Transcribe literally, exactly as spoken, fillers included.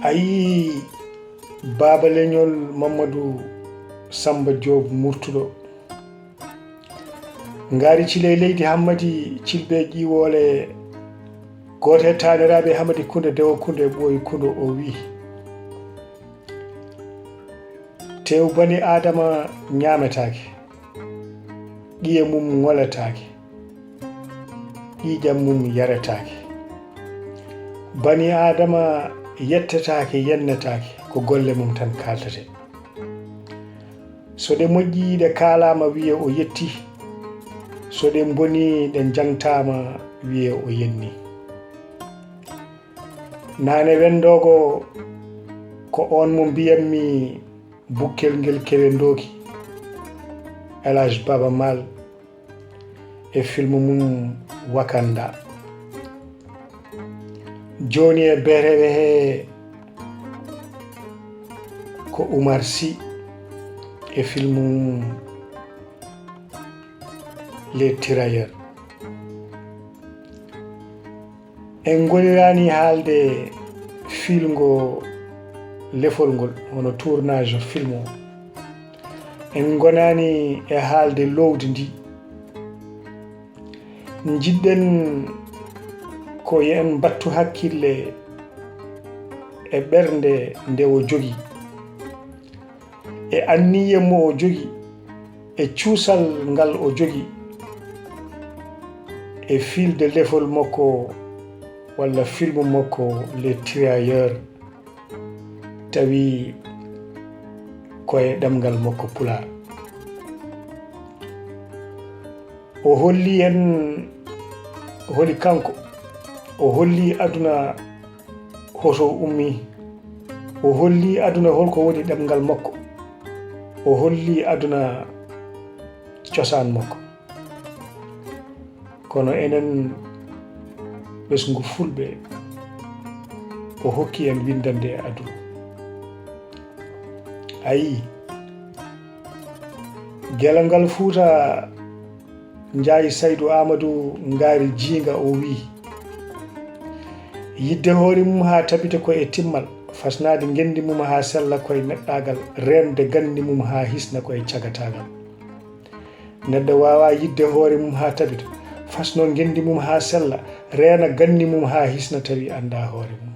A yii Baaba Leñol Mammadu Samba Joob Murtuɗo. Ngaari Ciley leydi Hammadi Cilbe Ƴiwoole, gooto e taaniraaɓe Hammadi Kunde Dewo Kunde Ɓooyi Kundo o wii, teewu bani Aadama ñaametaake, ƴiye mum ŋoletaake, ƴiiƴam mum yaretaake. Bani Aadama yettetaake, yennetaake, ko golle mum tan kaaltetee. So ɗe moƴƴii, ɗe kaalaama, wiyee o yettii. So ɗe mbonii, ɗe njaŋtaama, wiyee o yennii. Naane Wenndoogo, ko oon mo mbiyatmi Bukkel ngel kewe ndooki, El Hadj Baaba Maal e filmu mum Wakanda. Jooni e berewe he ko Oumar Sy e filmu mum Les Tirailleurs. En ngoniraani haalde fiilngo lefol ngol, hono tournage film o. En ngonaani e haalde lowdi ndi. Njiɗɗen ko yo en mbattu hakkille e ɓernde nde o jogii, e anniye mo o jogii, e cuusal ngal o jogii, e fiilde lefol makko walla film makko Les Tirailleurs, tawi ko e ɗemngal makko Pulaar. O holli en holi kanko, o holli aduna hoto ummi, o holli aduna holko woni ɗemngal makko, o holli aduna cosaan makko. Kono enen ɓesngu Fulɓe, o hokki en winndannde e aduna. A yii, Gelongal Fuuta Njaay Saydu Aamadu Ngaari Jiinga o wii, yiɗde hoore mum haa tabita ko e timmal, fasnaade ngenndi mum haa sella ko e neɗɗaagal, reende ganni mum haa hisna ko e cagataagal. Neɗɗo waawaa yiɗde hoore mum haa tabita, fasnoo ngenndi mum haa sella, reena ganni mum haa hisna tawi anndaa hoore mum.